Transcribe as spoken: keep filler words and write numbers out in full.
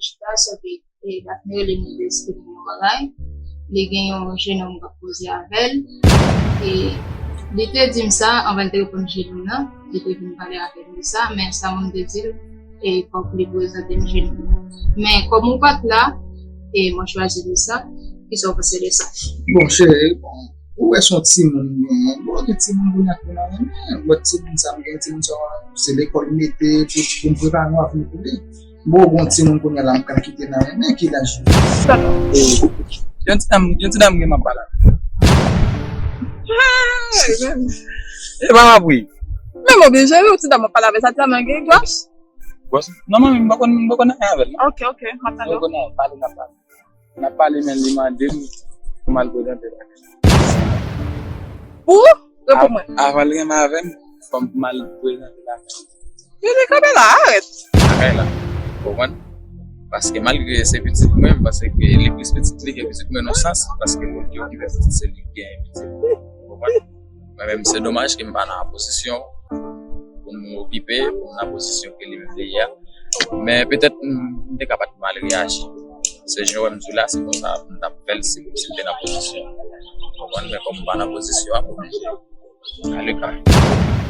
chita, sa vle di, e, Daphné rele m, li te eksplike m yon bagay. Li gen yon jenòm k ap koze avè l. E li te di m sa, anvan l te reponn jenòm nan, li te vin pale avè m de sa, men sa mwen te di l, e fòk li prezante m jenòm nan. Men kòm ou pa t la, e mwen chwazi de sa, kisa w panse de sa? Bon, cheri, bon, ou wè se yon timoun m genyen. Bon, gen timoun kounye a ki nan renmen. Lòt timoun sa m gen, timoun sa se lekòl mete, pou, pou m prepare nou avèk pou li. Bon, gon timoun kounye a la m pral kite nan renmen, ki laj li? Yon ti dam, yon ti dam gen m ap pale avè l. E pa m ap ri. Men m oblije ri, yon ti dam ap pale avè l, sa ti dam nan gen gwòs? Gwòs? Non, mwen menm, m pa konn, m pa konn anyen avè l, non. Ok, ok, m ap tande w. M pa konn anyen, pale n ap pale. N ap pale, men li mande m pou m al prezante l. Pou? Reponn mwen. Av-, avan l renmen avè m, fò m pou m al prezante l avè l. Li, li kanpe la, arèt. Lakay la. Ou konprann? Paske malgre se pitit mwen, m panse ke li plis pitit li ke pitit mwen nan sans, paske moun ki okipe pitit se li ki genyen pitit. Ou konprann? Mwen menm, se domaj ke m pa nan pozisyon pou m okipe, pou m nan pozisyon ke li menm li ye a. Men petèt m, m te ka pa t mal reyaji. Se jan w wè m di w la, se konsa m t ap fè l si, si m te nan pozisyon. Ou konprann? Men kòm m pa nan pozisyon an, m oblije ale kanmenm.